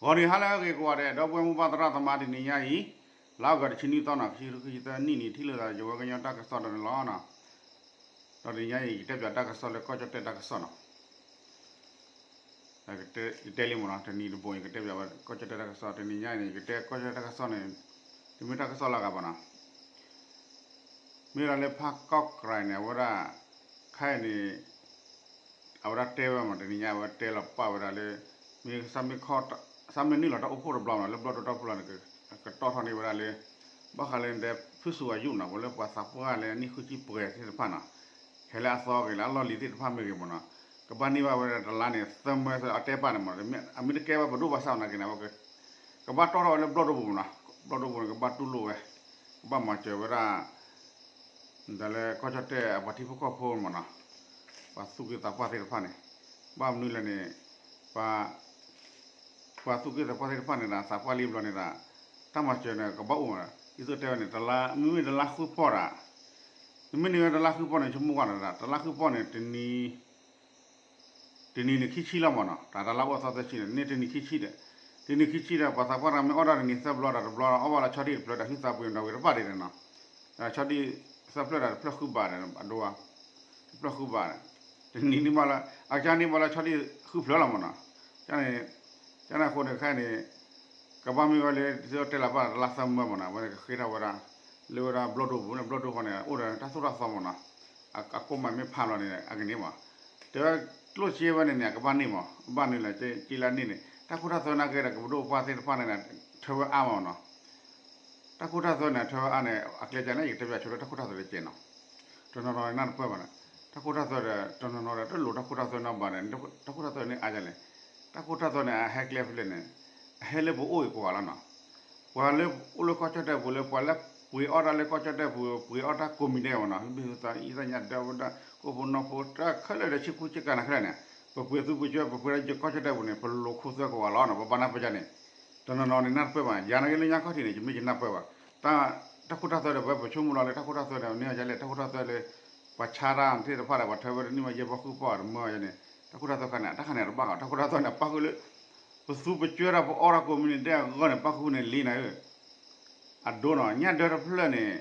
ဂီၤနံၤဟါလၢအဂ့ၤကိးဂၤဒဲး ဒီပုၢ်ဝဲၢ်မိၢ်ပၢ်သရၣ်သမါ တနံၤညါအံၤ လါအီကူး တဆံနွံသီနီၤ ခံကထိခံဆံသၢနံၣ်န့ၣ် ထံၣ်လိာ်သးယဝဲကညီတၢ်ကစီၣ်ဒီးန့ၣ်လီၤ. ဒီးတနံၤညါအံၤ ယကတဲပၠးတၢ်ကစီၣ်လၢကီၢ်ကၠီၣ်တဲၣ်တၢ်ကစီၣ်နီၤ. ယတဲလံမ့ၢ်နီၤ တနံၤတဘိ ယကတဲပၠးဝဲကီၢ်ကၠီၣ်တဲၣ်တၢ်ကစီၣ် တနံၤညါအံၤန့ၣ် ယကတဲကီၢ်ကၠီၣ်တဲၣ်တၢ်ကစီၣ်န့ၣ် တမ့ၢ်တၢ်ကစီၣ်လၢအဂၤဘၣ်နီၤ. မ့ၢ်ဒၣ်လၢဖးကီၢ်ကြဲၤန့ၣ် အဝဲဒၣ် ခဲအံၤန့ၣ် အဝဲဒၣ်တဲဝဲမး တနံၤညါအဝဲတဲလီၤပာ်ဝဲဒၣ်လၢ မ့ၢ် စးမ့ၢ်နုာ်လီၤတၢ်အိၣ်ဖှိၣ်တဘျီနီၤ လၢဘျီၣ်ဒိၣ်တီၢ်ဖျိလီၤန့ၣ် ကတီၢ်ထီၣ်န့ၢ်ဝဲဒၣ်လၢ ဘၣ်ဃးလၢဒဲး ဖုစူၤအယူၣ်နီၤ ပှၤလၢပှၤသးပှၢ်လၢအနံၣ်ဃုဆံပှဲၤသ့ၣ်တဖၣ်နီၤ ဟဲလၢအသီဂ့ၤလၢအလီၢ်လံၤသ့ၣ်တဖၣ်မ့ၢ်ဂ့ၤမ့ၢ်နီၤ ကဘၣ်န့ၢ်ဘၣ်ဝဲဒၣ်တလါန့ၣ် သၢမၢအတဲပာ်န့ၣ်မး အမ့ၢ်တကဲဝဲပဒိၣ်ဘၣ်ဆၣ်နာ်က့န့ၣ် ကဘၣ်တီၢ်ထီၣ်ဝဲလၢဘျီၣ်ဒိၣ်ပူၤမးနီၤ ဘျီၣ်ဒိၣ်ပူၤန့ၣ် ကဘၣ်တူၢ်လိာ်ဝဲ ကဘၣ်မၤစၢၤဝဲဒၣ် ဒီးလၢကီၢ်ကၠီၣ်တဲၣ်အပှၤထံဖိကီၢ်ဖိမ့ၢ်နီၤ ပှၤသူၣ်က့သးပှၢ်သ့ၣ်တဖၣ်န့ၣ် ဘၣ်မနုၤလဲၣ်န့ၣ် ပှၤ ပှၤသူၣ်က့သးပှၢ်သ့ၣ်တဖၣ်န့ၣ်ဒီး သးပှၢ်လံဘျီန့ၣ်ဒီး တၢ်မၤစၢၤန့ၣ် ကဘၣ်အိၣ်မး ဒ်သိးတဲဝဲန့ၣ် တလါ မ့မ့ၢ်တလါဃုပီၢ်ဒီး နမ့ၢ်န့ၢ်ဝဲတလါဃုပီၢ်န့ၣ် ဆိကမိၣ်ကွၢ်န့ၣ်ဒီး တလါဃုပီၢ်န့ၣ် တနံၤန့ၣ်ခံဆံလီၤမးနီၤ တၢ်တလါအိၣ်သီသၢဆံန့ၣ် န့ၢ်တနံၤခံဆံဒီး တနံၤခံဆံဒီး ပှၤသးပှၢ်တဂၤမ့ၢ်အီၣ်ဒၣ်တနံၤသၢဘျီဒီးတဘျီ အီၣ်ဘၣ်လၢဆီဒံၣ်တဖျၢၣ်ဒီးဟုသးပှ့ၤဒီးဝံၤတဖၣ်ဒ်န့ၣ်နီၤ ဆီဒံၣ်သၢဖျၢၣ်ဒီးတဖျၢၣ်ဃုဘးဒီး အဒိ တဖျၢၣ်ဃုဘး တနံၤန့ၢ်ဘၣ်လၢ အကန့ၢ်ဘၣ်လၢဆီဒံၣ်ဃုဖျၢၣ်လီၤမးနီၤ န့ၣ် ကန့ၣ်အဃိန့ၣ် ခဲအံၤန့ၣ် ကဘၣ်မ့ၢ်ဝဲလၢ ဒ်သိးတဲလီၤဘၣ်တလါသၢမၢမးနီၤ အဝဲန့ၣ်ကဃ့ထီၣ်ဝဲဒၣ် လၢဝဲဒၣ်ဘျီၣ်ဒိၣ်ပူၤန့ၣ် ဘျီၣ်ဒိၣ်ဃီန့ၣ် အိၣ်ဒီးတၢ်သိၣ်တၢ်သီမးနီၤ အကိၣ်မးမ့ၢ်ဖးလီၤန့ၣ် အကန့ၢ်မး တဲဝဲ ကျိၣ်စ့ဝဲန့ၣ်န့ၣ် အကဘၣ်န့ၢ်မး ဘၣ်မနုၤလဲၣ် က့လၢန့ၢ်န့ၣ် တၢ်ခိတၢ်သွဲနာ်က့ဒီး ကပဒိၣ်ပှၢ်သ့ၣ်တဖၣ်န့ၣ် ထၢဝဲအါမးနီၤ တၢ်ခိတၢ်သွဲန့ၣ် ထၢဝဲအါန့ၣ် အကျဲကန့ၣ် ယကတဲပၠးဆိလၢတၢ်ခိတၢ်သွဲတကဲနီၤ တနီၤနီၤနၢ်တပၢၢ်ဘၣ်န့ၣ် တၢ်ခိတၢ်သွဲဒီး တနီၤနီၤဒီး တလိၣ်တၢ်ခိတၢ်သွဲနီတဘျီန့ၣ် တၢ်ခိတၢ်သွဲန့ၣ်အါဒ်လဲၣ် တၢ်ခိတၢ်သွဲန့ၣ် အဟဲကျဲဖဲလဲၣ်န့ၣ် အဟဲလၢပအိၣ်အံၤကိးဂၤလီၤနီၤ ပှၤလၢအိၣ်လၢကီၢ်ကၠီၣ်တဲၣ်ပူၤလၢ ပှၤလၢပှ့ၤအီၣ်တၢ်လၢကီၢ်ကၠီၣ်တဲၣ်ပူၤ ပှ့ၤအီၣ်တၢ်ကိးမံၤဒဲးမးနီၤ မ့ၢ်သးအံသ့ၣ်ညါဒၢဝဲဒၣ် ကိၣ်ဖိနီၢ်ဖိ တၢ်ခဲလၢာ်ဒီးဆ့ကူဆ့ကၤန့ၣ်ခဲလၢာ်န့ၣ် ပပှ့ၤသူပှ့ၤကၠဲ ပပှ့ၤဒီးကီၢ်ကၠီၣ်တဲၣ်ပူၤန့ၣ် ပလိၣ်ခိသွဲကိးဂၤလီၤနီၤ ပဘၣ်နၢ်ပၢၢ်ဒ်န့ၣ် တနီၤနီၤန့ၣ်နၢ်တပၢၢ်ဘၣ် ယၤနာ်က့လၢညါခီၣ်ထံးန့ၣ် ယမ့ၢ်ယနၢ်ပၢၢ်ဘၣ် တၢ်ခိတၢ်သွဲဒီး ပဝဲပဆိကမိၣ်လီၤလၢတၢ်ခိတၢ်သွဲန့ၣ် န့ၢ်အီၤဒ်လဲၣ် တၢ်ခိတၢ်သွဲလၢ ပှၤဆါတၢ်သ့ၣ်တဖၣ်ဒီး ပှၤထၢဝဲတန့ၢ်မး ယဲၢ်ပီၢ်ဃုပီၢ်တမၢယဲန့ၣ် တၢ်ခိတၢ်သွဲခါန့ၣ် တၢ်ခါန့ၣ်တဘၣ်ဃီ တၢ်ခိတၢ်သွဲန့ၣ် ပၣ်ဃုာ်လၢ ပသူပကၠွဲဒီးပအီၣ်တၢ်ကိးမံၤဒဲးအဂီၢ်န့ၣ် ပၣ်ဃုာ်န့ၣ်လံနၤဧၢ အဒိနီၤ ညၣ်ဒၢတဖျၢၣ်န့ၣ်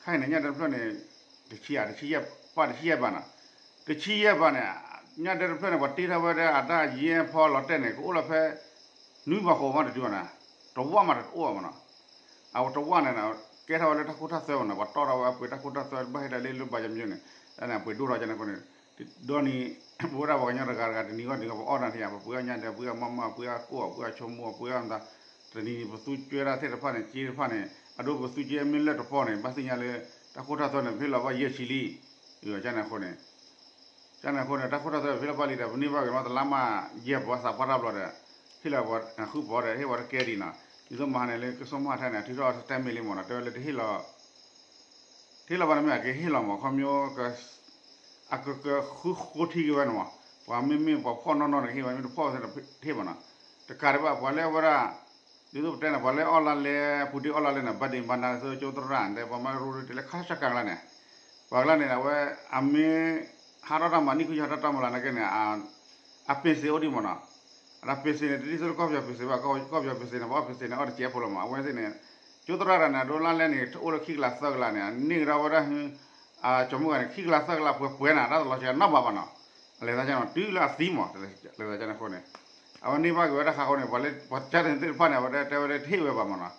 ခဲအံၤန့ၣ် ညၣ်ဒၢတဖျၢၣ်န့ၣ် တဆံယဲၢ် တဆံယဲၢ် ပၣ်တဆံယဲၢ်ဘးနီၤ တဆံယဲၢ်ဘးန့ၣ် ညၣ်ဒၢတဖျၢၣ်န့ၣ် ပှၤတ့ထီၣ်ဝဲဒၣ်အတၢ်ယဲၢ်ဖီလီၤတဲာ်န့ၣ် ကအိၣ်လီၤဖဲ နွံဘးဃိးမးတတုၤဘၣ်နီၤ တဝၣ်မးတအိၣ်ဘၣ်မးနီၤ အဝဲတဝၣ်န့ၣ် ကဲထီၣ်ဝဲလၢတၢ်ခိတၢ်သွဲမးနီၤ ပှၤတီၣ်ထီၣ်ဝဲအပှ့ၤတၢ်ခိတၢ်သွဲ ဘၣ်ဟ့ၣ်ဒၣ်လၢလၢဘၣ်ယမညိန့ၣ် တၢ်န့ၣ်အပှ့ၤဒိၣ်ထီၣ်ကန့ၣ်အဃိန့ၣ် ဒီးန့ၣ် ပဝဲဒၣ်ပှၤကညီတဂၤတဂၤ တနံၤဂီၢ်တနံၤဂီၢ် ပအီၣ်တၢ်န့ၣ် ပပှ့ၤအီၣ်ညၣ်ဒၢ ပှ့ၤအီၣ်မးမး ပှ့ၤအီၣ်ကိၣ် ပှ့ၤအီၣ်ဆိကမိၣ် ပှ့ၤအီၣ်မး တနံၤန့ၣ် ပသူကၠွဲဒၣ်သ့ၣ်တဖၣ်န့ၣ် ကၠ့တဖၣ်န့ၣ် အဒိပသူကၠွဲမ့ၢ်လၢတပီၢ်န့ၣ် ဘၣ်သ့ၣ်ညါလၢ တၢ်ခိတၢ်သွဲန့ၣ် ပဟ့ၣ်လီၤဘၣ်ယဲၢ်ဆံလံ ကန့ၣ်အဃိန့ၣ် ကန့ၣ်အဃိန့ၣ် တၢ်ခိတၢ်သွဲပဟ့ၣ်လီၤဘၣ်လံဒီး ပန့ၢ်ဘၣ်က့ၤမးတလါမး ယဲၢ်ပီၢ်သးပှၢ်တဘျီဒီး ဟ့ၣ်လီၤပှၤဃုပီၢ်ဒီး ဟ့ၣ်ဝဲတကဲဒံးနီၤ ဒ်သိးမဟါန့ၣ်လၢကစီၣ်မဟါထဲန့ၣ် ထုးထီၣ်တၢ်မဲာ်လံမးနီၤ တဲဝဲလၢတဟ့ၣ်လီၤ တဟ့ၣ်လီၤဘၣ်န့ၣ်မ့ၢ်အကဟ့ၣ်လီၤမး ခီဖျိ အကကဃုဃိထံက့ၤဝဲန့ၣ်မး ပှၤမ့မ့ၢ်ပှၤဖှီၣ်နီၢ်နီၢ်န့ၣ် ကဟ့ၣ်ဝဲ မ့ၢ်တဖှီၣ်ဝဲသ့ၣ်တဟ့ၣ်ဘၣ်နီၤ တကးဒံးဘၣ် ပှၤလၢအဝဲဒၣ် ဒ်သိးပတဲန့ၣ် ပှၤလၢအီၣ်လါလဲ ပူၤတ့ၢ်အီၣ်လါလဲန့ၣ် ဘၣ်ဒ့ဘၣ်နါ ဒ်သိးကၠိသရၣ်တဲ ပှၤမၤရိတ့ၢ်လၢခါဆၢကၤကျါန့ၣ် ပှၤကျါန့ၣ် အဝဲ အမ့ၢ် ဟးထီၣ်တၢ်မၤနံၣ်ဃုဆံ ဟးထီၣ်တၢ်မၤလၢ်နာ်က့န့ၣ် အပ့ၤစ့အိၣ်ဒံးမးနီၤ အပ့ၤစ့န့ၣ် တဒ်သိးလၢကီၢ်ပယီၤပ့ၤစ့ဘၣ် ကီၢ်ပယီၤပ့ၤစ့န့ၣ် ပှၤအီၣ်ပ့ၤစ့န့ၣ် အီၣ်တစဲးဖိလီၤမး အဝဲသ့ၣ်န့ၣ် ကၠိသရၣ်တဂၤန့ၣ် အဒိလါလဲန့ၣ် အိၣ်လၢခံကလးသၢကလးန့ၣ် အန့ၢ်ကဒီးဝဲဒၣ် အကၠီမုၣ်ဂၤန့ၣ် ခံကလးသၢကလးပှဲၤပှဲၤနၤ တၢ်တလီၤစှၤနီတဘျီဘၣ်နီၤ အလဲၤသးကန့ၣ် တုၤလၢအသံမး လဲၤသးကန့ၣ်အဃိန့ၣ် အဝဲန့ၢ်ဘၣ်က့ၤဝဲဒၣ်ဃးဃိန့ၣ် ပှၤလၢပှၤကၢ်သ့ၣ်တဖၣ်န့ၣ် အဝဲတဲဝဲဒၣ်တဟ့ၣ်ဝဲဘၣ်မးနီၤ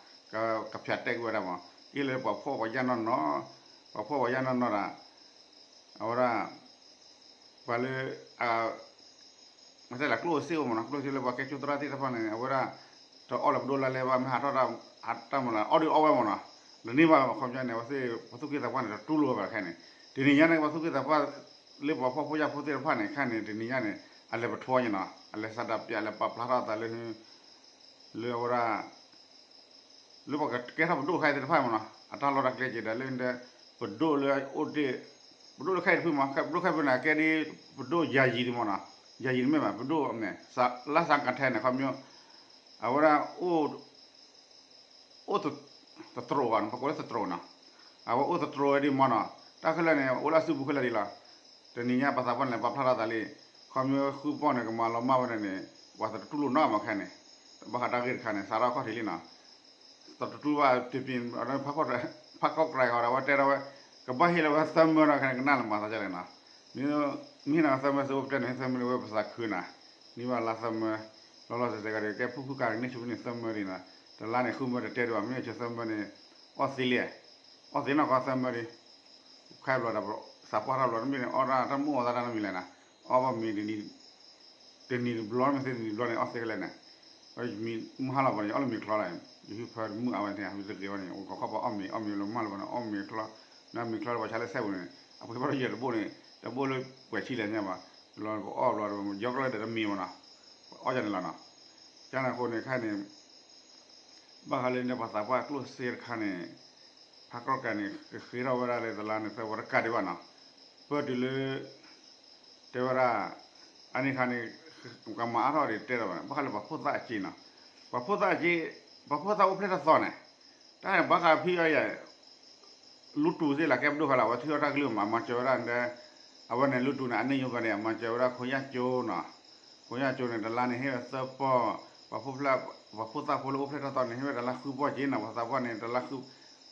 ကဖျးတဲက့ၤဝဲဒၣ်မး က့လၢပှၤဖှီၣ်ပှၤယာ်နီၢ်နီၢ် ပှၤဖှီၣ်ပှၤယာ်နီၢ်နီၢ်ဒၣ် အဝဲဒၣ် ပှၤလၢ မ့ၢ်တဲလၢကျိၣ်စ့အိၣ်မးနီၤ ကျိၣ်စ့လၢပှၤကဲကၠိသရၣ်သ့ၣ်တဖၣ်န့ၣ် အဝဲဒၣ် တအီၣ်လၢပဒိၣ်လါလဲဘၣ် မ့ၢ်ဟးထီၣ်တၢ်မၤလၢ် အီၣ်ဒုးအီၣ်ဝဲမးနီၤ လၢန့ၢ်ဘၣ်ခီပညီန့ၣ် အဝဲသ့ၣ် ပှၤသူၣ်က့သးပှၢ်န့ၣ် တတူၢ်လိာ်ဝဲဘၣ်ခဲန့ၣ် တနံၤညါန့ၣ် ပှၤသူၣ်က့သးပှၢ် လၢပှၤဖှီၣ်ဖိယာ်ဖိသ့ၣ်တဖၣ်န့ၣ် ခဲန့ၣ် တနံၤညါန့ၣ် အလဲၤပထီၣ်ညါနီၤ အလဲၤစးဒၣ်ပျး လဲၤပာ်ဖျါထီၣ်အသးလၢ လၢအဝဲဒၣ် လၢပှၤကကဲထီၣ်ပဒိၣ်ခဲအံၤသ့ၣ်တဖၣ်မးနီၤ အတၢ်လီၢ်တၢ်ကျဲက့ၤဒီးလၢ ပဒိၣ်လၢအိၣ်တ့ၢ် ပဒိၣ်လၢခဲအံၤတဖုမး ပဒိၣ်ခဲအံၤတဖုန့ၣ် ကဲဒ်ပဒိၣ်ယၤယံၤတမးနီၤ ယၤယံၤတမ့ၢ်ဘၣ် ပဒိၣ်န့ၣ် လါစးကထဲန့ၣ် ခီပညီ အဝဲဒၣ် အိၣ် သတြိာ်ဘၣ် ပကိးလၢသတြိာ်နီၤ အဝဲအိၣ်သတြိာ်ဝဲဒ်မးနီၤ တၢ်ခဲလၢာ်န့ၣ် အိၣ်လၢအစုပူၤခဲလၢာ်ဒ်လီၤ တနံၤညါပှၤသးပှၢ်န့ၣ် ပာ်ဖျါထီၣ်သးလံ ခီပညီဃုပီၢ်န့ၣ် ကမၤလီၤမၢ်ဝဲဒၣ်န့ၣ် ပှၤတတူၢ်လိာ်နီတမံၤခဲန့ၣ် ဘၣ်ဃးတၢ်ဂ့ၢ်တခါန့ၣ် စးထီၣ်ခီၣ်ထံးလံနီၤ, တတူၢ်ဘၣ်တပ့ၤ ဖးကီၢ်ကြၢးဃီဒီး အဝဲတဲဒၣ်ဝဲ ကဘၣ်ဟ့ၣ်လီၤဝဲသၢမၢဒီး ခဲန့ၣ်ကနၣ်လၢမၤသးဒ်လဲၣ်နီၤ, မ့ၢ်ဟ့ၣ်နၤသၢမၢ သုအိၣ်ပတဲန့ၣ် သၢမၢလၢဝဲပသးခုနီၤ, န့ၢ်ဘၣ်လါသၢမၢ, လီၤလီၤဆဲးဆဲးကဒီး ကဲဖုၣ်ဖုၣ်ကါကန့ၢ်ဆူၣ်န့ၣ်သၢမၢဒံးနီၤ, တလါန့ၣ်ဃုမၢတတဲဒံးဘၣ် မ့ၢ်ဆၢသၢမၢန့ၣ် အီၣ်သ့လံ, အီၣ်သ့နီၢ်ကီၢ်သၢမၢဒံး, ခဲဘျီဒီး သးပှၢ်ထီၣ်ဘျီတမ့ၢ်န့ၣ် အီၣ်ဒၣ်တၢ်မုၢ်အီၣ်သးတၢ်တမံၤလဲၣ်နီၤ, အီၣ်ဘၣ်မ့ၤ တနံၤတဘျီ မ့ၢ်သ့တနံၤတဘျီန့ၣ် အီၣ်သ့ကလဲၣ်န့ၣ်, မုၢ်ဟါလီၤဘၣ်န့ၣ် ယအီၣ်လၢမ့ၤချီလီၤ, ယဟုဖၢတမုၢ်အါဝဲန့ၣ် ဟးတဂ့ၤဝဲန့ၣ် အိၣ်ခိးခီၣ်ပှၤအီၣ်မ့ၤ အီၣ်မ့ၤလၢမုၢ်ဟါလီၤဘၣ်န့ၣ် အီၣ်မ့ၤချီ, နမ့ၤချီလၢပှၤဆါလၢစဲပူၤန့ၣ် အပှ့ၤဘၣ်ဒီးယဲၢ်တဘိန့ၣ် တဘိလၢပှဲၤဆံလဲၣ်ညါဘၣ်, လီၤပအီၣ်ဘျီဒီး ယီကျီၢ်ဒီးတမ့ၤမနီၤ, ပအီၣ်ယၤန့ၣ်လီၤနီၤ, ကန့ၣ်အဃိန့ၣ်ခဲန့ၣ် ဘၣ်ဃးလၢန့ၣ် ပှၤသးပှၢ်ကျိၣ်စ့တခါန့ၣ် ဖးကီၢ်ကြၢးန့ၣ် ကဃ့ထီၣ်ဝဲဒၣ်လၢတလါန့ၣ် သၢဝဲတကးဒံးဘၣ်နီၤ, ပၢၢ်တုၤလၢ တဲဝဲဒၣ် အန့ၣ်ခါန့ၣ် ကမၤအါထီၣ်ဒံးတဲဒံးဘၣ်န့ၣ် ဘၣ်ဃးလၢပှၤဖိသၣ်အစ့နီၤ, ပှၤဖိသၣ်အစ့ ပှၤဖိသၣ်အိၣ်ဖျဲၣ်ထီၣ်သီန့ၣ် တၢ်န့ၣ်ဘၣ်ဃးဖံအီယၤ လူတူၢ်သ့ၣ်လၢကဲပဒိၣ်ဃာ်လီၤ အဝဲထုးထီၣ်တၢ်ကလုၢ်မး မၤစၢၤဝဲဒၣ်ဒီး အဝဲန့ၣ်လူတူၢ်န့ၣ် အန့ၢ်ယိၤဘၢန့ၣ် အမၤစၢၤဝဲဒၣ်ခိယၢ်ကၠိနီၤ, ခိယၢ်ကၠိန့ၣ် တလါန့ၣ်ဟ့ၣ်ဝဲသၢပီၢ်, ပှၤဖိသၣ်ဖိလၢအိၣ်ဖျဲၣ်ထီၣ်သီန့ၣ် ဟ့ၣ်ဝဲတလါဃုပီၢ်က့နီၤ, ပှၤသးပှၢ်န့ၣ် တလါဃုပီၢ်,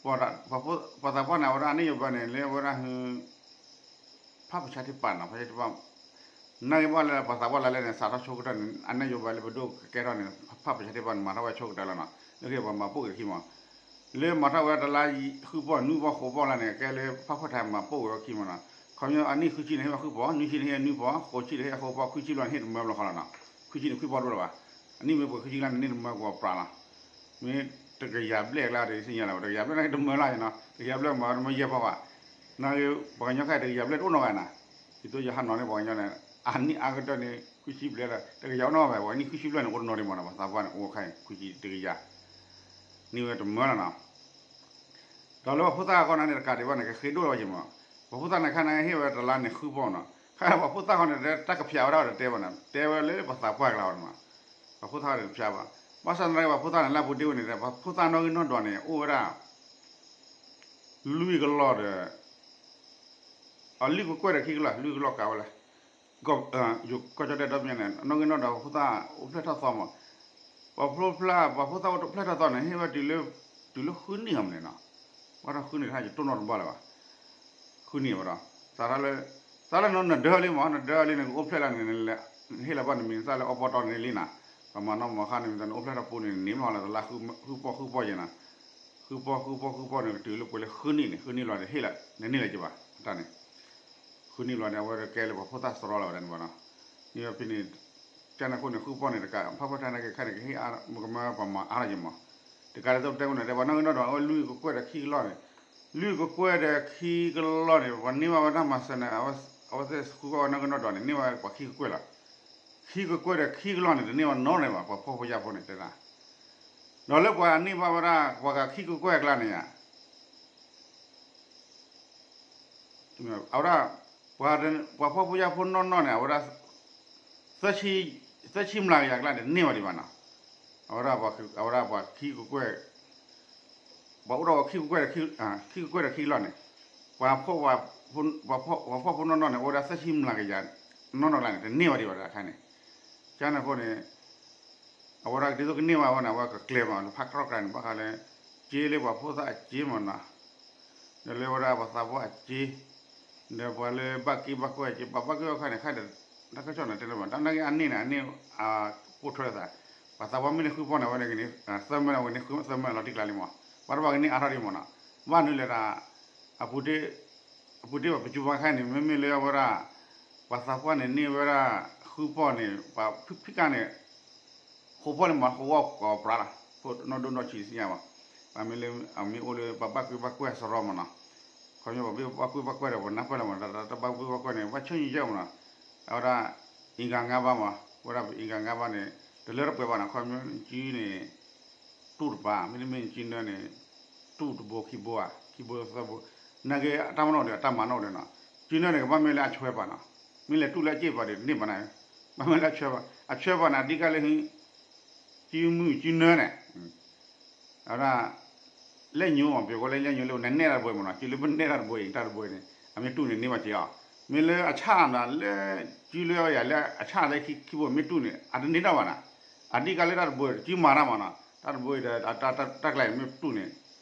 ပှၤသးပှၢ်န့ၣ် အဝဲဒၣ်အန့ၢ်ယိၤဘၢန့ၣ် လၢအဝဲဒၣ်ဟု ဖးပဆါထံပၢ်နီၤ ဖးဆါထံပၢ် နာ်က့ၤဘၣ်လၢပှၤသးပှၢ်လၢလဲၣ်န့ၣ် စးထီၣ်ဆိကတၢၢ်န့ၣ် အန့ၢ်ယိၤဘၢလၢပဒိၣ်ကကဲထီၣ်န့ၣ် ဖးပဆါထံပၢ်န့ၣ် မၤထီၣ်ဝဲဆိကတၢၢ်လီၤနီၤ, လၢက့ၤပှၤမၤပိာ်က့ၤခံမး, လၢမၤထီၣ်ဝဲတလါဃုပီၢ် နွံပီၢ် ဃိးပီၢ်လၢန့ၣ် ကဲလၢဖးဖီၣ်ထးမၤပိာ်က့ၤဝဲခံမးနီၤ, ခီပညီအနံၣ်ဃုဆံန့ၣ် ဟ့ၣ်ဝဲဃုပီၢ်, နွံဆံန့ၣ် ဟ့ၣ်ဝဲနွံပီၢ်, ဃိးဆံန့ၣ် ဟ့ၣ်ဝဲဃိးပီၢ်, ခွံဆံဘျီန့ၣ် ဟ့ၣ်တမၢဘျီဃီလီၤနီၤ, ခွံဆံန့ၣ် ခွံပီၢ်ဒိၣ်လၢၤဘၣ်, အနံၣ်မ့ၢ်ပှဲၤခွံဆံလါန့ၣ် န့ၢ်တမၢကဝီၤပြးလီၤ မ့ၢ်တကယၤဘျဲၣ်အကျါဒီး သ့ၣ်ညါလီၤ တကယၤဘျဲၣ်န့ၣ် တမၢလၢၤနီၤ တကယၤဘျဲၣ်မၤတမၢယဲၢ်ပီၢ်ဘၣ်, နာ်က့ၤ ပှၤကညီခဲအံၤ တကယၤဘျဲၣ်တအိၣ်နီတဂၤနီၤ, ဒ်သိးယဟးနီၤန့ၣ် ပှၤကညီန့ၣ် အနံၣ်အါကတၢၢ်န့ၣ် ခွံဆံဘျဲၣ်လၢ တကယၤအိၣ်နီတဂၤဘၣ်, ပှၤနံၣ်ခွံဆံဘျဲၣ်န့ၣ် အိၣ်တနီၤဒံးမးနီၤ, ပှၤသးပှၢ်န့ၣ် အိၣ်ခဲအံၤ ခွံဆံတကယၤ န့ၢ်ဝဲတမၢလီၤနီၤ ဒီးလၢပှၤဖိသၣ်အဂီၢ်န့ၣ် တကးဒံးဘၣ်န့ၣ် ကဃ့ဒိၣ်လီၤဝဲက့ၤမး, ပှၤဖိသၣ်န့ၣ် ခဲန့ၣ်ဟ့ၣ်ဝဲတလါန့ၣ် ဃုပီၢ်နီၤ, ခဲပှၤဖိသၣ်ဃီန့ၣ် တၢ်ကဖျးဝဲဒၣ်ဒီးတဲဘၣ်န့ၣ် တဲဝဲလၢပှၤသးပှၢ်ကျါဝဲန့ၣ်မး, ပှၤဖိသၣ်န့ၣ်တဖျါဘၣ်, ဘၣ်ဆၣ်သနာ်က့ ပှၤဖိသၣ်န့ၣ် လၢအပူၤတ့ၢ်ဝဲန့ၣ် ပှၤဖိသၣ်နီၣ်ဂံၢ်နီၣ်ဒွးန့ၣ် အိၣ်ဝဲဒၣ် လွံၢ်ကလီၢ်ဒီး အလွံၢ်ကကွဲၢ်ဒီးခံကလီၢ် လွံၢ်ကလီၢ်ကးဝဲလဲၣ်, ယကီၢ်ကၠီၣ်တဲၣ်ဒီဘ့ၣ်န့ၣ် နီၣ်ဂံၢ်နီၣ်ဒွးပှၤဖိသၣ်အိၣ်ဖျဲၣ်ထီၣ်သီမး, ပှၤဖိဖျါ ပှၤဖိသၣ်အိၣ်ဖျဲၣ်ထီၣ်သီန့ၣ် ဟ့ၣ်ဝဲတုၤလၢ တုၤလၢဃုနံၣ်အမးန့ၣ်နီၤ, ဘၣ်ထီၣ်ဃုနံၣ်တခါ ယတိၢ်နီၣ်တဘၣ်လၢၤဘၣ်, ဃုနံၣ်ဝဲဒီး စးထီၣ်လၢ စးလၢနဒၢလံမး နဒၢလံန့ၣ် ကအိၣ်ဖျဲၣ်လၢန့ၣ် ဟ့ၣ်လီၤဘၣ်နမံၤနသၣ်လၢအီပီတီန့ၣ်လံနီၤ, ပှၤမၤနီၣ်မၤဃါန့ၣ် မ့ၢ်တၢ်နအိၣ်ဖျဲၣ်ထီၣ်ပူန့ၣ် နန့ၢ်မးလၢတလါဃုပီၢ်ဃုပီၢ်ယဲၢ်နီၤ, ဃုပီၢ်ဃုပီၢ်ဃုပီၢ်န့ၣ် ကတုၤလၢပှဲၤလၢဃုနံၣ်န့ၣ် ဃုနံၣ်လီၤန့ၣ် ဟ့ၣ်လီၤ နန့ၢ်လၢၤက့ၤဘၣ် တၢ်န့ၣ် ဃုနံၣ်လီၤန့ၣ် အဝဲကဲလၢပှၤဖိသၣ်စရီလီၤဝဲဒၣ်န့ၣ်ဘၣ်နီၤ, မ့ၢ်ဖဲန့ၣ် ကန့ၣ်အဃိန့ၣ် ဃုပီၢ်န့ၣ်တကး ဖးဖီၣ်ထါန့ၣ်က့ၤခဲန့ၣ် ကဟ့ၣ်အါမကမၢပှၤမၤအါထီၣ်ယဲၢ်မး, တကးဒ်သိးပတဲဝဲန့ၣ် တဲပှၤနီၣ်ဂံၢ်နီၣ်ဒွး အဝဲလွံၢ်ကကွဲၢ်ဒီးခံကလီၢ်န့ၣ်, လွံၢ်ကကွဲၢ်ဒီးခံကလီၢ်န့ၣ် ပှၤန့ၢ်ဘၣ်ဝဲတၢ်မၤစၢၤန့ၣ် အဝဲသ့ၣ်ဃုကီၢ်နီၣ်ဂံၢ်နီၣ်ဒွးန့ၣ် န့ၢ်ဝဲပှၤခံကကွဲၢ်လီၤ, ခံကကွဲၢ်ဒီးခံကလီၢ်န့ၣ် တန့ၢ်ဝဲနီတဂၤဘၣ် ပှၤဖှီၣ်ဖိယာ်ဖိန့ၣ်တဲဒၣ်, ဒီးလၢပှၤန့ၢ်ဘၣ်ဝဲဒၣ် ပှၤဂၤခံကကွဲၢ်အကျါန့ၣ်ဧါ အဝဲဒၣ် ပှၤ ပှၤဖှီၣ်ဖိယာ်ဖိနီၢ်နီၢ်န့ၣ် အဝဲဒၣ် သၢဆံမျးကယၤအကျါန့ၣ် တန့ၢ်ဝဲဒံးဘၣ်နီၤ, အဝဲဒၣ် အဝဲဒၣ်ပှၤခံကကွဲၢ် ပှၤအိၣ်ဒီးခံကကွဲၢ်ဒီး ခံကကွဲၢ်ဒီးခံကလီၢ်န့ၣ် ပှၤ ပှၤဖှီၣ်ဖိနီၢ်နီၢ်န့ၣ် အိၣ်ဝဲဒၣ်သၢဆံမျးကယၤ နီၢ်နီၢ်ကျါန့ၣ် တန့ၢ်ဝဲဒံးဘၣ်တခါန့ၣ်, ကန့ၣ်အဃိန့ၣ် အဝဲဒၣ်ဒ်သိးကန့ၢ်ဘၣ်ဝဲန့ၣ် အဝဲကကျဲၤမး လၢဖးကီၢ်ကြၢးန့ၣ် ဘၣ်ဃးလၢ စ့လၢပှၤဖိသၣ်အစ့မးနီၤ, ဒီးလၢဝဲဒၣ်ပှၤသးပှၢ်အစ့, ဒီးပှၤလၢဘၣ်က့ဘၣ်ကွဲအစ့ ပှၤဘၣ်က့ဘၣ်ကွဲန့ၣ် ခဲဒီး တၢ်ကစီၣ်န့ၣ်တဲလၢၤဘၣ် တၢ်နာ်က့အန့ၢ်န့ၣ် အန့ၢ် အပိာ်ထွဲသး, ပှၤသးပှၢ်မ့ၢ်န့ၢ်ဃုပီၢ်န့ၣ် အဝဲန့ၣ်ကန့ၢ် သၢမၢန့ၣ် အဝဲန့ၣ်ဃုသၢမၢလီၤတံၢ်ကျါလံမး, ဘၣ်တဘၣ်ကန့ၢ်အါထီၣ်ဒံးမးနီၤ, ဘၣ်နုၤလဲၣ်ဒၣ် အပူၤတ့ၢ် အပူၤတ့ၢ်ပှၤပစိၤပၤခဲအံၤန့ၣ် မ့မ့ၢ်လၢအဝဲဒၣ် ပှၤသးပှၢ်န့ၣ်န့ၢ်ဝဲဒၣ် ဃုပီၢ်န့ၣ် ပှၤဖံးကါန့ၣ် ဃိးပီၢ်န့ၣ်မး ဃိးဝီၢ်ကီးပြးလီၤ, ဖိနီၢ်ဒိၣ်နီၢ်ဆံးသ့ၣ်ညါဘၣ်, ပှၤမ့ၢ်လၢ အမ့ၢ်အိၣ်လၢပှၤဘၣ်က့ဘၣ်ကွဲအစရီမးနီၤ, ခီဖျိပှၤဘၣ်က့ဘၣ်ကွဲဒီး ပှၤနၢ်ပၢၢ်လီၤမး တၢ်ဘၣ်က့ဘၣ်ကွဲန့ၣ် ဘၣ်ဆၢညါယဲၢ်မးနီၤ, အဝဲဒၣ် အင်္ဂါငါးပါးမး ဝဲဒၣ်ပအင်္ဂါငါးပါးန့ၣ် တလၢတပှဲၤဘၣ်နီၤ ခီဖျိကၠံန့ၣ် တူၢ်တပၤ မ့တမ့ၢ်ကၠံနၢန့ၣ် တူၢ်တဘိခံဘိဧါ ခံဘိသၢဘိ, နာ်က့အတၢ်မၤနီၣ်ဒီး အတၢ်မၤနီၣ်ဒီးနီၤ, ကၠံနၢန့ၣ် ကဘၣ်မ့ၢ်လၢအဆွဲပၤနီၤ, မ့ၢ်လဲၤတူၢ်လၢအစ့ၣ်ပၤဒီး တန့ၢ်ဘၣ်န့ၣ်, ဘၣ်မ့ၢ်လၢအဆွဲပၤ အဆွဲပၤန့ၣ် အဓိကလၢ ကၠံမုၣ်ကၠံနၢန့ၣ် အဝဲဒၣ် လဲၣ်ညိမး ပှၤကိးလၢလဲၣ်ညိလၢပနဲၣ်တၢ်တဘိမးနီၤ, ကၠံလၢပနဲၣ်တၢ်တဘိအံၤ တၢ်တဘိအံၤန့ၣ် အမ့ၢ်တူၢ်န့ၣ် န့ၢ်ဘၣ်က့ၤအီၤ, မ့ၢ်လၢအဆၣ်နီၤ လၢ ကၠံလၢယၤလၢအဆၣ်လၢခံခံဘိ မ့ၢ်တူၢ်န့ၣ် အတန့ၢ်တၢ်ဘၣ်နီၤ, အဓိကလၢတၢ်တဘိအံၤ တကံမၤတၢ်မးနီၤ, တၢ်တဘိအံၤဒီး တၢ်ကျါအံၤမ့ၢ်တူၢ်န့ၣ်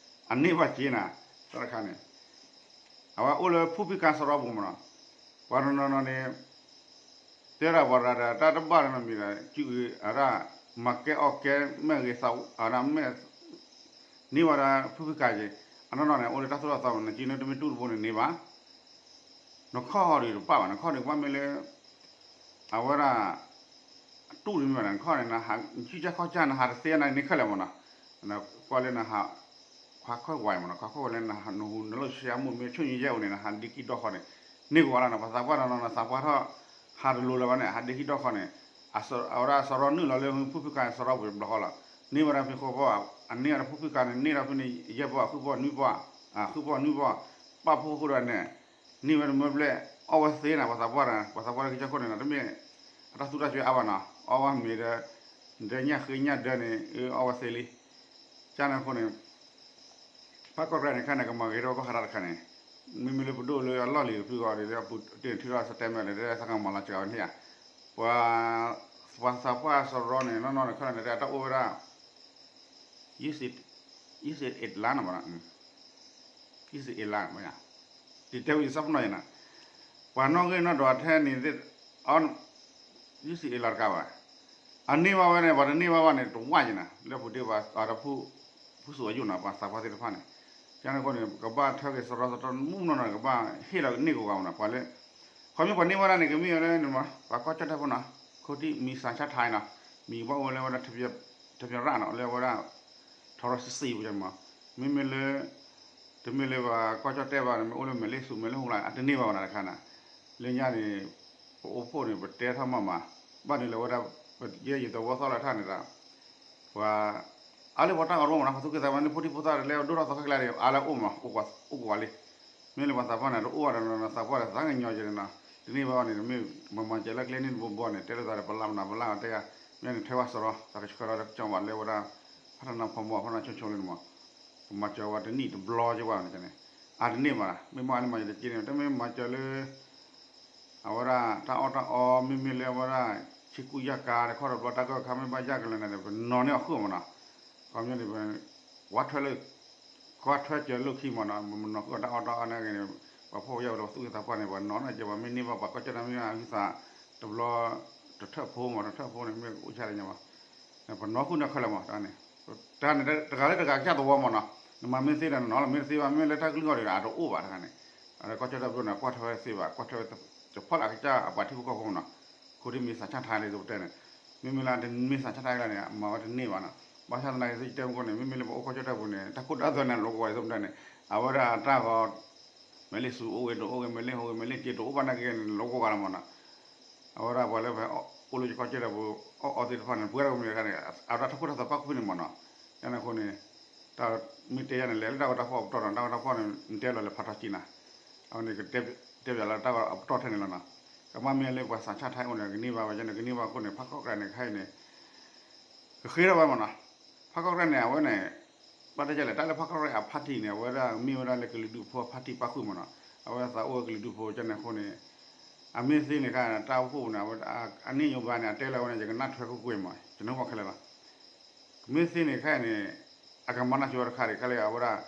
အန့ၢ်ဘၣ်က့ၤနၤ, တၢ်တခါန့ၣ် အဝဲအိၣ်လၢဖုၣ်ဖံၣ်ကါစရီပူၤမးနီၤ, ပှၤတနီၤနီၤန့ၣ် တဲဒၣ်ပှၤရၤဒီး တၢ်တဘၣ်နီတမံၤဒီး ကဒၣ် မၤကဲအီၣ်ကဲ မ့ၢ်ဂ့ၤသး အဒၣ်မ့ၢ် န့ၢ်ဝဲဒၣ်ဖုၣ်ဖံၣ်ကါက့ၤ, အနီၢ်နီၢ်န့ၣ် အိၣ်လၢတၢ်သိၣ်တၢ်သီမး နက့ၤန့ၣ်တမ့ၢ်တူၢ်တဘိန့ၣ်န့ၢ်ဘၣ်, နခီၣ်ဒံးတဘၣ်ဘၣ် နခီၣ်ဒံးကဘၣ်မ့ၢ်လၢ အဝဲဒၣ် အတူၢ်တမ့ၢ်ဘၣ်န့ၣ် နခီၣ်န့ၣ် နဟး နဆံၣ်ကၢ်ခီၣ်ကၢ် နဟးတသ့န့ၣ်ခဲလၢာ်မးနီၤ, ကွၢ်လၢနဟး ခွါခီၣ်ဝဲမးနီၤ, ခွါခီၣ်ဝဲလၢနဟး နဟူးနလိၣ်ဆံးအမူမ့ၢ်ဆူၣ်ညံယဲၢ်အိၣ်န့ၣ် နဟးဒ့ကံၢ်ဒီၣ်ဃီန့ၣ် န့ၢ်ကဝါလီၤနီၤ, ပှၤသးပှၢ်နီၤနီၤ သးပှၢ်ထီၣ် ဟးတလိၤလၢၤဘၣ်န့ၣ် ဟးဒ့ကံၢ်ဒီၣ်ဃီန့ၣ် အဝဲဒၣ်စရီနုာ်လီၤလၢဖုၣ်ဖံၣ်ကါန့ၣ် စရီပူၤတဘျီဃီလီၤ, န့ၢ်ဝဲဒၣ်ဖဲဃီပီၢ် အန့ၢ်ဝဲဒၣ်ဖုၣ်ဖံၣ်ကါန့ၣ် န့ၢ်ဒီးဖဲန့ၣ်ယဲၢ်ပီၢ် ဃုပီၢ်နွံပီၢ် ဃုပီၢ်နွံပီၢ် ပာ်ဖှိၣ်ဃုာ်ဒီးန့ၣ် န့ၢ်ဝဲတမၢဘျဲၣ် အီၣ်ဝဲသ့နီၤ, ပှၤသးပှၢ်န့ၣ် ပှၤသးပှၢ်လၢကစၢၢ်ခိၣ်န့ၣ်နီၤ တမ့ၢ် အတၢ်သူတၢ်စွဲအါဘၣ်နီၤ, အီၣ်ဝဲမ့ၤဒီး ဒီးညၣ်ဃ့ညၣ်ဒၢန့ၣ် အီၣ်ဝဲသ့လံ, ကန့ၣ်အဃိန့ၣ် ဖးကီၢ်ရဲၣ်န့ၣ် ခဲန့ၣ် ကမၤဂ့ၤထီၣ်ဘၣ်ဃးတၢ်တခါန့ၣ်, မ့မ့ၢ်လၢပဒိၣ်လၢအလီၢ်လံၤတဖုအဂီၢ်ဒီး ပတ့ၢ်ထုးထီၣ်စတဲမဲာ်ဒီး သးကမၤလီၤစှၤဝဲန့ၣ်ဧါ, ပှၤ ပှၤသးပှၢ်စရီန့ၣ် နီၢ်နီၢ်န့ၣ် ခဲန့ၣ် တၢ်အိၣ်ဝဲဒၣ် ယံၣ်စ့ၣ် ယံၣ်စ့ၣ်အ့းလါနီၤဘၣ်, ယံၣ်စ့ၣ်အ့းလါ, ဒ်တဲဝဲယသးပနီၣ်ယဲနီၤ, ပှၤနီၣ်ဂံၢ်နီၣ်ဒွးထဲန့ၣ်သ့ၣ် ယံၣ်စ့ၣ်အ့းလါတကးဘၣ်, အန့ၢ်ဘၣ်ဝဲန့ၣ် ပှၤတန့ၢ်ဘၣ်ဘၣ်န့ၣ် တဝၢ်ယဲနီၤ, လၢပူၤဒ့ပှၤအတဖု ဖုစိၤအယိၣ်နီၤ ပှၤသးပှၢ်သ့ၣ်တဖၣ်န့ၣ်, ကန့ၣ်အဃိန့ၣ် ကဘၣ်ထၢက့ၤစရီစရီမုၢ်နီၢ်နီၢ်န့ၣ် ကဘၣ်ဟ့ၣ်လီၤကန့ၢ်ကဝါမးနီၤ, ပှၤလၢ ခီမ့ၢ်ပှၤန့ၢ်ဝဲဒၣ်န့ၣ် ကမ့ၢ်ဝဲလၢန့ၣ်မး ပှၤကီၢ်ကၠီၣ်တဲၣ်ဖိနီၤ, ခိၣ်ထံးမံၤစၣ်ဆၣ်ထါနီၤ, မံၤဘၣ်အိၣ်လၢဝဲဒၣ် ထပရၣ်နီၤ လၢဝဲဒၣ် ထရီစံစံပူၤမး, မ့မ့ၢ်လၢ တမ့ၢ်လၢပှၤကီၢ်ကၠီၣ်တဲၣ်ဘၣ်န့ၣ် မ့ၢ်အိၣ်လၢမဲာ်လ့စူၤ မဲာ်လ့ဟူလၢ် အတန့ၢ်ဘၣ်ဝဲဒၣ်တခါနီၤ, လၢညါန့ၣ် ပအိၣ်ဖှိၣ်န့ၣ် ပတဲထီၣ်မးမး, ဘၣ်န့ၣ်လၢဝဲဒၣ် ပယဲယသဝီသီၣ်လၢထၣ်န့ၣ်ဒီး ပှၤ အါလၢပှၤတၢ်ကရိမးနီၤ ပှၤသူၣ်က့သးပှၢ်လၢဖိဒံဖိသၣ်လၢဒိၣ်ထီၣ်သီခါကျါန့ၣ် အါလၢအိၣ်မး အိၣ်ကွၢ်လံ, မ့ၢ်လၢပှၤသးပှၢ်န့ၣ် တအိၣ်ဘၣ်ဒီးနီၤ သးပှၢ်ဒီးသးကညီၤယဲန့ၣ်နီၤ, တန့ၢ်ဘၣ်န့ၣ် မ့ၢ်မၤစၢၤလၢကျဲန့ၣ်တဘိဘိန့ၣ် တဲလိာ်သးဒီးပလၢ်မနုၤပလၢ်အီၤတဲယၤ, မ့ၢ်န့ၣ်ထဲဝဲစရီ သးကဆှၢလီၤလၢကစီၣ်ဘၣ်လၢဝဲဒၣ် ဖးတနါဖီမီၤ ဖးတနါဆိဆိလၢန့ၣ်မး, ကမၤစၢၤဝဲတနံၣ်တဘျီက့ၤဝဲန့ၣ်န့ၣ်, အါတန့ၢ်ဘၣ်, မ့ၢ်မ့ၢ်လၢမၤစၢၤတက့ၢ်န့ၣ် တမ့ၢ်မၤစၢၤလၢ အဝဲဒၣ်တၢ်အီၣ်တၢ်အီ မ့မ့ၢ်လၢအဝဲဒၣ် ဆ့ကူၣ်ယၢ်ကၤ တခီတဘျီတၢ်ကီတခါမ့ၢ်ဘၣ်ယၢ်ကလၢာ်န့ၣ်ဒီး ပနီၤန့ၢ်အီၤဃုာ်မးနီၤ, ခီပညီန့ၣ် ပ ကွၢ်ထွဲလၢ ကွၢ်ထွဲစၢၤလိၣ်ခံမးနီၤ ပမနီၤဃုာ်အီၤတၢ်အီၣ်တၢ်အီန့ၣ်ဂ့ၤန့ၣ် ပှၤဖှီၣ်ပယာ်ဝဲလၢပှၤသူၣ်က့သးပှၢ်န့ၣ် ပှၤနီၤန့ၢ်က့ၤ ပှၤမ့ၢ်န့ၢ်ဘၣ်ပှၤကီၢ်ကၠီၣ်တဲၣ်မ့ၢ်အဂံၢ်သး တဘျီ တထၢၣ်ဖိမး တထၢၣ်ဖိန့ၣ် မ့ၢ်အိၣ်ဆၣ်လၢညါမး ပနီၤဃုာ်န့ၢ်ခဲလၢာ်မး တၢ်န့ၣ် တၢ်န့ၣ် တဂၤလၢတဂၤကစၢ်သဝီမးနီၤ နမၤမ့ၢ်သ့ဒီးနနီၤလီၤ မ့ၢ်တသ့ဘၣ် မ့မ့ၢ်လၢတၢ်ကလုၢ်ဂီၢ်ဒီး အတအိၣ်ဘၣ်တခါန့ၣ် အကီၢ်ကၠီၣ်တဲၣ်တဘျီန့ၣ် ကွၢ်ထွဲဝဲသ့ဘၣ် ကွၢ်ထွဲဝဲ တဖီလာ်ကစၢ်အပှၤထံဖိကီၢ်ဖိမးနီၤ ခိၣ်ထံးမံၤစၢ်ဆၣ်ထါလံ ပတဲန့ၣ် မ့မ့ၢ်လၢတမ့ၢ်စၢ်ဆၣ်ထါလံန့ၣ် မၤဝဲတန့ၢ်ဘၣ်နီၤ ဘၣ်ဆၣ်သနာ်က့ သုတဲမူခိၣ်န့ၣ် မ့မ့ၢ်လၢပအိၣ်ကီၢ်ကၠီၣ်တဲၣ်ပူၤန့ၣ် တၢ်ခိၣ်တၢ်သွဲန့ၣ် လိၤကဝီၤလံ ပတဲန့ၣ် အဝဲဒၣ်တၢ်ဂီၤ မဲာ်လ့စူၤအိၣ်ဂ့ၤ တအိၣ်ဂ့ၤ မဲာ်လ့ဟူဂ့ၤ မဲာ်လ့က့ၤ တအိၣ်ဘၣ်နာ်က့န့ၣ် လိၤကိးဂၤလီၤမးနီၤ အဝဲဒၣ်ပှၤလၢဖဲအိၣ်လၢယကီၢ်ကၠီၣ်တဲၣ်ပူၤ အီၣ်အီသ့ၣ်တဖၣ်န့ၣ် ပှဲၤဒၣ်ကမံၤတခါန့ၣ် အဝဲဒၣ်တၢ်ခိၣ်တၢ်သွဲပာ်ခူၣ်ဖဲန့ၣ်မးနီၤ ယန့ၣ်အဃိန့ၣ် တၢ်မ့ၢ်တဲယၤန့ၣ် လဲၤလၢတၢ်ဂီၤတၢ်ဖီၣ်အပတီၢ်နီၤ တၢ်ဂီၤတၢ်ဖီၣ်န့ၣ် နတဲလီၤလၢဖးထီၣ်ကံနီၤ အဝဲန့ၣ်ကတဲပၠးလၢတၢ်ဂီၤအပတီၢ်ထဲန့ၣ်လီၤနီၤ ကမ့မ့ၢ်လၢပှၤစၢ်ဆၣ်ထါအိၣ်န့ၣ် ကန့ၢ်ဘၣ်ဝဲယန့ၣ် ကန့ၢ်ဘၣ်အဃိန့ၣ် ဖးခီၣ်ကရၢန့ၣ် ခဲအံၤန့ၣ် ကဃ့ထီၣ်ဝဲမးနီၤ ဖးခီၣ်ကရၢန့ၣ် အဝဲန့ၣ် ဘၣ်တကဲလဲၣ် တၢ်လၢဖးခီၣ်ကရၢအဖါတံၢ်န့ၣ် အဝဲဒၣ်မ့ၢ်ဝဲဒၣ်လၢကလုာ်ဒူၣ်ဖိအဖါတံၢ်ပာ်ဃုာ်မးနီၤ အဝဲသးအိၣ်ဝဲကလုာ်ဒူၣ်ဖိကန့ၣ်အဃိန့ၣ် အမ့ၢ်သ့န့ၣ်ခါ တၢ်အိၣ်ဖှိၣ်ပူၤန့ၣ် အဝဲအန့ၣ်ညိဘၣ်န့ၣ် အတဲလၢအဝဲန့ၣ် ယကနၣ်ထွဲကွ့ၢ်ကွ့ၢ်မး ယနၢ်ဟူဘၣ်ခဲလၢာ်လီၤ မ့ၢ်သ့န့ၣ်ခဲအံၤန့ၣ် အကမၤနၢ်ဆိဝဲတခါဒံး ခဲလၢာ်အဝဲဒၣ်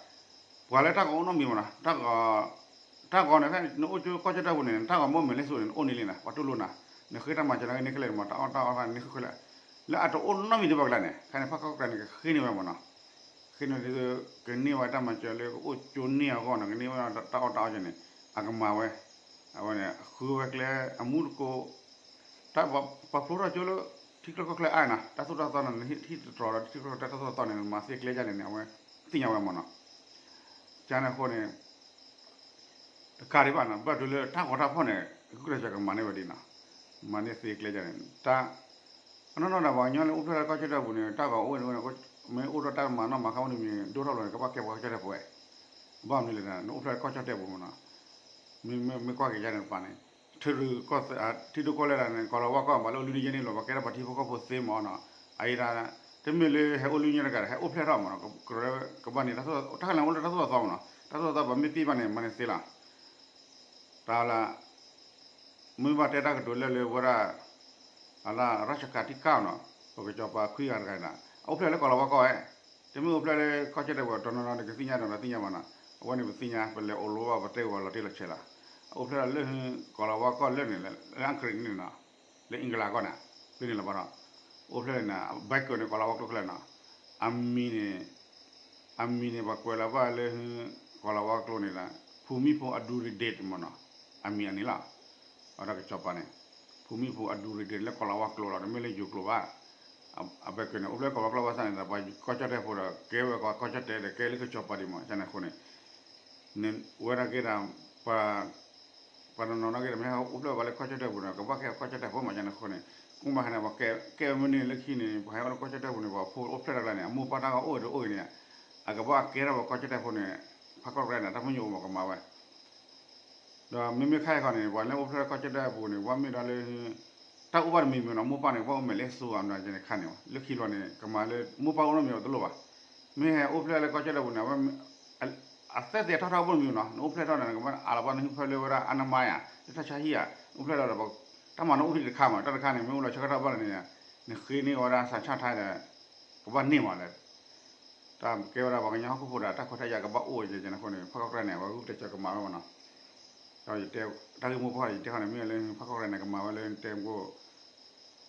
ပှၤလၢတၢ်ဂီၤအိၣ်နီတမံၤမးနီၤ တၢ်ဂီၤ တၢ်ဂီၤန့ၣ်ဖဲ နအိၣ်ကၠိကီၢ်ကၠီၣ်တဲၣ်ပူၤန့ၣ် တၢ်ဂီၤမ့ၢ်အိၣ်မဲာ်လ့စူၤန့ၣ် နအိၣ်န့ၢ်လံနီၤ ပှၤတူၢ်လိာ်နၤ နဃ့တၢ်မၤစၢၤနာ်က့န့ၣ်ခဲလၢာ်မး တၢ်အီၣ်တၢ်အီန့ၣ်ဃုာ်ခဲလၢာ် လၢအတအိၣ်နီတမံၤဒံးဘၣ်ကျါန့ၣ် ခဲန့ၣ် ဖးခီၣ်ကရၢန့ၣ် ကဃ့န့ၢ်ဝဲမးနီၤ ဃ့န့ၢ်ဒ်သိး ကန့ၢ်ဝဲတၢ်မၤစၢၤလၢကအိၣ်ကၠိန့ၢ်အဂီၢ်နီၤ ကန့ၢ်ဝဲတၢ်အီၣ်တၢ်အီကန့ၣ် အကမၤဝဲ အဝဲန့ၣ် ဃုဝဲကျဲအမူတကိး တၢ်ပှၤဖျိထီၣ်ကၠိလၢ ထံချၢကီၢ်ချၢအါနီၤ တၢ်သိၣ်တၢ်သီန့ၣ် နဟံၣ်တတြီၤဒီးထံချၢကီၢ်ချၢတၢ်သိၣ်တၢ်သီန့ၣ် နမၤသ့ကျဲယါန့ၣ်န့ၣ် အဝဲသ့ၣ်ညါဝဲမးနီၤ ကန့ၣ်အဃိန့ၣ် တကးဒံးဘၣ်နီၤ ဘၣ်တုၤလၢတၢ်ဂီၤတၢ်ဖီၣ်န့ၣ် ဂုာ်ကျဲးစၢးကမၤန့ၢ်ဝဲဒ်နီၤ မၤန့ၢ်သ့ကျဲယါန့ၣ် တၢ် အနီၢ်နီၢ်ဒီး ပှၤကညီလၢအိၣ်ဖျဲၣ်လၢကီၢ်ကၠီၣ်တဲၣ်ပူၤန့ၣ် တၢ်ဂီၤအိၣ်ဝဲန့ၣ် မ့ၢ်အိၣ်ဒီးတၢ်မၤနီၣ်မၤဃါအိၣ်တမံၤ ဒိၣ်ထီၣ်လီၤန့ၣ် ကဘၣ်ကဲပှၤကီၢ်ကၠီၣ်တဲၣ်ပဝဲ ဘၣ်မနုၤလဲၣ် နအိၣ်ဖျဲၣ်လၢကီၢ်ကၠီၣ်တဲၣ်ပူၤမးနီၤ မ့ၢ်ကွၢ်က့ၤယါန့ၣ်တပၤန့ၣ် ထံဒိၣ်ကီၢ်လဲၢ်ဒၣ်န့ၣ် ကီၢ်လီၤဝါကီၢ်ဘၣ်လၢအိၣ်လုၢ်န့ၢ်ယဲၢ်န့ၣ်လီၤ ပှၤကဲထီၣ်ပှၤထံဖိကီၢ်ဖိသ့မးနီၤ အအံၤဒၣ် တမ့ၢ်လၢဟဲအိၣ်လုၢ်န့ၢ်တဂၤဒီး ဟဲအိၣ်ဖျဲၣ်ထီၣ်မးနီၤ ကရၢကဘၣ်န့ၣ် တၢ်သိၣ်တၢ်သိၣ်တၢ်သီမးနီၤ တၢ်သိၣ်တၢ်သီပှၤမ့ၢ်သ့ဘၣ်န့ၣ် မၤန့ၢ်သ့လီၤ တၢ်လၢ မ့ၢ်ဘၣ်တဲတၢ်ကတိၤလၢလၢဝဲဒၣ် အလၢ ရၢၡကၤထံကၢ်နီၤ ပကစီၤပၤခွံဂၤတဂၤန့ၣ် အအိၣ်ဖျဲၣ်လၢကီၤလၤဝါကီၢ်ဝဲ, တမ့ၢ်အိၣ်ဖျဲၣ်လၢကီၢ်ကၠီၣ်တဲၣ်ပူၤ တနီၤနီၤန့ၣ် ကသ့ၣ်ညါတနီၤသ့ၣ်ညါဘၣ်နီၤ, အဝဲန့ၣ်ပသ့ၣ်ညါ ပလဲၤအိၣ်လီၤဘၣ် ပတဲဝဲလီၤတံၢ်လီၤဆဲးလီၤ, အအိၣ်ဖျဲၣ်လၢ ကီၤလၤဝါကီၢ်လၢန့ၣ် လၢအင်္ဂလိပ်န့ၣ်နီၤ, လၢအင်္ဂလၣ်ကီၢ်န့ၣ်, ဖဲန့ၣ်လီၤဘၣ်ဒီး, အိၣ်ဖျဲၣ်န့ၣ် အဘဲကၢၢ်န့ၣ် ကီၤလၤဝါကျိခဲလၢာ်နီၤ, အမံၤန့ၣ် အမံၤန့ၣ် ပှၤကွဲးလီၤဘၣ်လၢ ကီၤလၤဝါကျိန့ၣ်ဒီး ဖူမံဖူအဒူရံၤဒ့းမ့ၢ်နီၤ, အမံၤအန့ၣ်လီၤ, အဝဲဒၣ်ကစီၤပၤန့ၣ်, ဖူမံဖူအဒူရံၤဒ့းလၢကီၤလၤဝါကျိလီၤ, တမ့ၢ်လၢယိၤကျိဘၣ်, အဘဲကၢၢ်န့ၣ် အိၣ်ဖျဲၣ်ကီၤလၤဝါကျိဘၣ်ဆၣ်န့ၣ်ဒီး ပှၤကီၢ်ကၠီၣ်တဲၣ်ဖိဒီး ကဲဝဲကီၢ်ကၠီၣ်တဲၣ်ဒီး ကဲလၢကစီၤပၤဒံးမ့ၢ် ကန့ၣ်အဃိန့ၣ်, ဝဲဒၣ်က့ဒီး ပှၤတနီၤနီၤက့ဒီး မ့ၢ်ဟဲအိၣ်ဖျဲၣ်ဝဲလၢကီၢ်ကၠီၣ်တဲၣ်ပူၤန့ၣ် ကဘၣ်ကဲကီၢ်ကၠီၣ်တဲၣ်ဖိမ့ၢ် ကန့ၣ်အဃိန့ၣ်, ကမ့ၢ်ဘၣ်ခဲန့ၣ် ပှၤကဲဝဲမ့ၢ်န့ၢ်လၢခံန့ၣ် ပှၤဟဲအိၣ်လၢကီၢ်ကၠီၣ်တဲၣ်ပူၤန့ၣ် ပှၤဖိအိၣ်ဖျဲၣ်တၢ်ကျါန့ၣ် အမိၢ်ပၢ်တၢ်ဂီၤအိၣ်ဒီးအိၣ်အံၤန့ၣ်, အကဘၣ်ကဲထီၣ်ပှၤကီၢ်ကၠီၣ်တဲၣ်ဖိန့ၣ်, ဖးကီၢ်ရဲၣ်န့ၣ် တၢ်ပညိၣ်အိၣ်မ့ၢ်ကမၤဝဲ ဒီးမ့မ့ၢ်ခဲအံၤခီန့ၣ် ပှၤလၢအိၣ်ဖျဲၣ်လၢကီၢ်ကၠီၣ်တဲၣ်အပူၤန့ၣ် ဘၣ်မ့ၢ်ဒီးလၢ တၢ်အိၣ်ဘၣ်တမံၤမ့ၢ်နီၤ, မိၢ်ပၢ်န့ၣ် ဘၣ်အိၣ်မဲာ်လၢသူအီၤမ့ၢ်န့ၣ်ခါန့ၣ်, လၢခံလီၤန့ၣ် ကမၤလၢမိၢ်ပၢ်အိၣ်နီတမံၤတလိၣ်ဘၣ်, မ့ၢ်ဟဲအိၣ်ဖျဲၣ်လၢကီၢ်ကၠီၣ်တဲၣ်ပူၤန့ၣ် အဝဲ အသဲသ့ၣ်အထီၣ်ထီၣ်ဘၣ်တမံၤနီၤ, နအိၣ်ဖျဲၣ်ထီၣ်န့ၣ် နကဘၣ်အးလီၤဘၣ်နဟံၣ်ဖဲလၢဝဲဒၣ်အနမါယၤ လၢတၢ်ဆါဟံၣ်ဧါ, အိၣ်ဖျဲၣ်ထီၣ်ဒီး တၢ်မၤနအိၣ်ဖဲတခါမး တၢ်တခါန့ၣ် မ့ၢ်အိၣ်လီၤဆၢကတီၢ်ဘၣ်လီၤန့ၣ်, နဃ့န့ၢ်ဝဲဒၣ် စးဆၣ်ထါဒီး ကဘၣ်န့ၢ်မးလဲၣ် တၢ်ကဲဝဲဒၣ်ပှၤကညီဟီၣ်ခိၣ်ဖိဒီး တၢ်ခွဲးတၢ်ယာ်ကဘၣ်အိၣ်ကဲန့ၣ်အဃိန့ၣ် ဖးကီၢ်ရဲၣ်န့ၣ် အဝဲဂုာ်ကျဲးစၢးကမၤဝဲမ့ၢ်နီၤ, ဒီးတၢ်ဂ့ၢ်မိၢ်ပှၢ်ယတဲဃီန့ၣ် မ့ၢ်လၢဖးကီၢ်ရဲၣ်န့ၣ် ကမၤဝဲလၢတဲမကိၣ်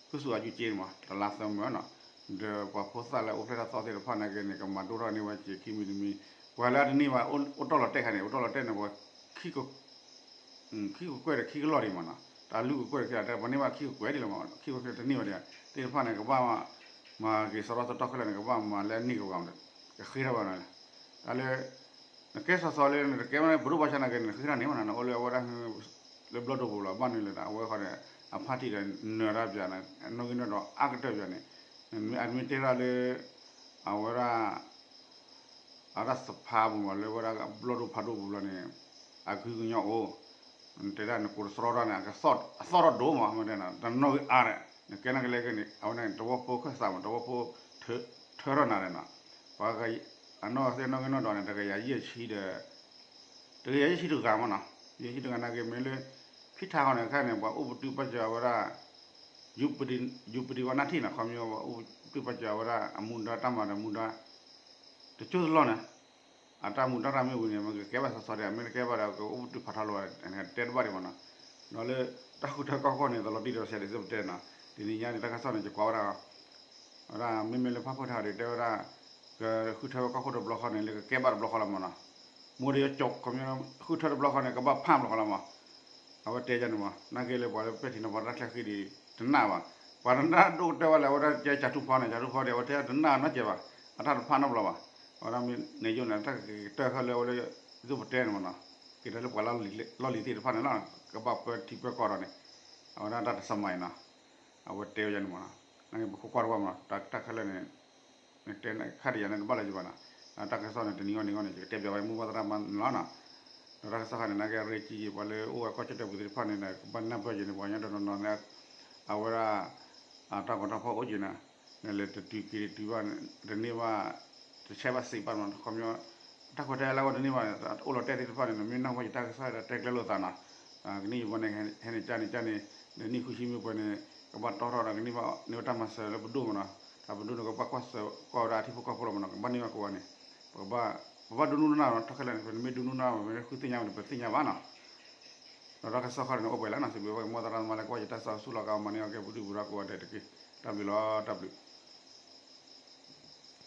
ဖုၣ်စူၤအယူၢ်က့မး တလါသၢမၢနီၤ, ဒီးပှၤဖိသၣ်လၢအိၣ်ဖျဲၣ်ထီၣ်သီသ့ၣ်တဖၣ်နာ်က့န့ၣ် ကမၤဒိၣ်ထီၣ်န့ၢ်ဝဲက့ၤခံမံၤတမံၤ, ပှၤလၢအတန့ၢ်ဘၣ် အိၣ်တီၢ်လီၤတဲာ်ခါန့ၣ် အိၣ်တီၢ်လီၤတဲာ်န့ၣ် ပှၤ ခံကကွဲၢ်ဒီးခံကလီၢ်ဒံးမးနီၤ, တၢ်လူကကွဲၢ်ဒီးခံလီၢ် တၢ်ပှၤန့ၢ်ဘၣ်ခံကကွဲၢ်ဒံးလီၤမး ခံကကွဲၢ်တန့ၢ်ဘၣ်ဒံး, သ့ၣ်တဖၣ်န့ၣ် ကဘၣ်မၤက့ၤစရီသတီၢ်ခဲလၢာ်န့ၣ် ကဘၣ်မၤလၢအနံၣ်ကဝီၤ ကဃ့ထီၣ်ဘၣ်နီၤ, တၢ်လၢ နကဲစီၤစီၤလၢနတကဲမ့ၢ်ပဒိၣ်ဘၣ်ဆၣ်နာ်က့န့ၣ် နဃ့ထီၣ်န့ၢ်မးနီၤ နအိၣ်လၢအဝဲဒၣ် လၢဘျီၣ်ဒိပူၤလီၤ ဘၣ်နုၤလၢဒၣ် အဝဲဃီဒီး အဖါတံၢ်ဒီးနၢၤတၢ်ပၠးန့ၣ် နီၣ်ဂံၢ်နီၣ်ဒွးအါကတၢၢ်ပၠးန့ၣ်, အမ့ၢ်တဲဒၣ်လၢ အဝဲဒၣ် အတၢ်သဖါပူၤမး လၢဝဲဒၣ်ဘျီၣ်ဒိဖးဒိၣ်ပူၤလီၤန့ၣ် အကဟုကညီၢ်အိၣ်, နတဲဒၣ်နကိးတစရီတၢ်န့ၣ် အသီၣ်ထီၣ်ဒိၣ်မး မ့ၢ်တဲနီၤ တနီၣ်ဂံၢ်အါဒီး နကဲနာ်က့လဲၣ်က့န့ၣ် အဝဲန့ၣ် တဝီဖိခၢၣ်သးမး တဝီဖိ ထၢထီၣ်နၤဒီးနီၤ, ပှၤ အနီၢ်သ့ၣ်နီၣ်ဂံၢ်နီၣ်ဒွးန့ၣ် တကယၤယဲၢ်ဆံဒီး တကယၤယဲၢ်ဆံတဂၤမးနီၤ, ယဲၢ်ဆံတဂၤနာ်က့မ့ၢ်လၢ ဖံထါဃီန့ၣ် ခဲန့ၣ် ပှၤအိၣ်ပတုာ်ပာ်စၢၤဝဲဒၣ် ယူပတံးဝါနၢ်ထံၣ်နီၤ ခီပညီ ပှၤအိၣ်ပတုာ်ပာ်စၢၤဝဲဒၣ် အမူဒါတၢ်မၤဒီးမူဒါ တကၠိတလီၢ်န့ၣ် အတၢ်မူဒါတၢ်မ့ၢ်ဝံၤန့ၣ် မ့ၢ်ကကဲဘၣ်စီစီဒံး မ့ၢ်တကဲဘၣ်ဒီး ကအိၣ်ပတုာ်ဖးထီလိာ် တဲတဘၣ်ဒံးမးနီၤ, ဒီးလၢ တၢ်ဃုထၢကီၢ်ခိၣ်န့ၣ် တလီၤတံၢ်ဒီးဆဲးဒ်သိးပတဲနီၤ, တနံၤညါန့ၣ် တၢ်ကစီၣ်န့ၣ် ယကွၢ်ဝဲဒၣ် ဝဲဒၣ်မ့မ့ၢ်လၢဖးဖီၣ်ထါဒီး တဲဝဲဒၣ် ကဃုထၢဝဲကီၢ်ခိၣ်တဘျီဃီန့ၣ် လၢကကဲဘၣ်တဘျီဃီလီၤမးနီၤ, မိၢ်ဒီးယကၠီ ခီပညီ ဃုထၢတဘျီဃီန့ၣ် ကဘၣ်ဖးဘျီဃီလီၤမး, အဝဲတဲယၤန့ၣ်မး နာ်က့လၢပှၤလၢပဲာ်ထံနီၤဖးတၢ်ချၢဃံဒီး တနာ်ဘၣ်, ပှၤတနာ်ဒိၣ်ကတၢၢ်ဝဲလၢ အဝဲဒၣ်ကဲကၠးထူၣ်ဖီန့ၣ် ကၠးထူၣ်ဖီဒီး အဝဲတဲတနာ်နီတစဲးဘၣ်, အတၢ်တဖးနီတဘျီဘၣ်, အဝဲဒၣ်မ့ၢ်န့ၣ်ယိၣ်န့ၣ် တၢ်ကကတၢၢ်ခဲလၢအဝဲလၢ ဒ်သိးပတဲန့ၣ်မးနီၤ, က့ၤတၢ်လၢပှၤလီၢ်လံၤသ့ၣ်တဖၣ်န့ၣ်လီၤ, ကဘၣ်ပၢထံပၢကီၢ်ဒီးန့ၣ်, အဝဲဒၣ်တၢ်တစမၤအံၤနီၤ, အဝဲတဲဝဲယၤန့ၣ်မးနီၤ, နာ်က့ပခိၣ်ကွၢ်တဝၢ်မးနီၤ တၢ်ခဲလၢာ်န့ၣ် နတဲခါတယၤန့ၣ် တဘၣ်လၢၤယဘၣ်နီၤ, တၢ်ကစီၣ်န့ၣ် တနံၤဂီၢ်နံၤဂီၢ်န့ၣ် ယကတဲပၠးဝဲမိၢ်ပၢ်သရၣ်သမါန့ၣ်လီၤနီၤ, ဒီးတၢ်ကစီၣ်ခါန့ၣ် နာ်က့အရ့ကံယံၤ ပှၤလၢအိၣ်ဝဲကီၢ်ကၠီၣ်တဲၣ်ပူၤသ့ၣ်တဖၣ်န့ၣ် ကဘၣ်နၢ်ပၢၢ်ယံၤန့ၣ် ပှၤကညီတနီၤနီၤန့ၣ် အဝဲဒၣ် အတၢ်ဂီၤတၢ်ဖီၣ်အိၣ်က့ၤန့ၣ် နလဲၤတတုၤက့ၤတတုၤဘၣ် တန့ၢ်ဘၣ် တဆဲးဘၣ်စံးဘၣ်နီၤ ခီပညီ တၢ်ခွဲးတၢ်ယာ်လၢအဂီၢ်တန့ၢ်ဘၣ် အိၣ်လီၤတဲာ်သ့ၣ်တဖၣ်န့ၣ် နမ့ၢ်နၢ်ဟူယတၢ်ကစီၣ်ဒီးတဲကျဲလိာ်သးနီၤ, ကနံၣ်ယဘီန့ၣ် ဟဲန့ၣ်ကၢ်န့ၣ်ကၢ်န့ၣ် ဒီးနံၣ်ဃုဆံမ့ၢ်ပှဲၤန့ၣ် ကဘၣ်တီထီၣ်ဒီးကန့ၢ်ဘၣ်န့ၢ်ဝဲတၢ်မၤစၢၤလၢပဒိၣ်မးနီၤ, တၢ်ပဒိၣ်န့ၣ် ကဘၣ်ကွၢ်စၢၤကွၢ်ဝဲဒၣ်အထံဖိကီၢ်ဖိလီၤမးနီၤ, ကဘၣ်န့ၢ်ဘၣ်ကိးဂၤန့ၣ် ပဘၣ်ဒိးနုၢ်နၢ်နီၤ တၢ်ခဲလၢာ်န့ၣ် ပမ့ၢ်ဒိးနုၢ်နၢ် ပမ့ၢ်ဃုသ့ၣ်ညါန့ၣ် ပသ့ၣ်ညါဘၣ်နီၤ, ဒီးတၢ်ကစီၣ်ခီန့ၣ် အိၣ်ပှဲၤလၢနီၤ စံးဘျုးဘၣ်က့ၤမိၢ်သရၣ်သမါလၢကဝၢ်ယတၢ်ကစီၣ်ဆူၣ်လီၤကမၤန့ၢ်အီၤကဲပူၤဒုၣ်ပူၤဒါကိးဂၤဒဲးတက့ၢ်, တၢ်ဘျုးလီၤ တၢ်ဘျုး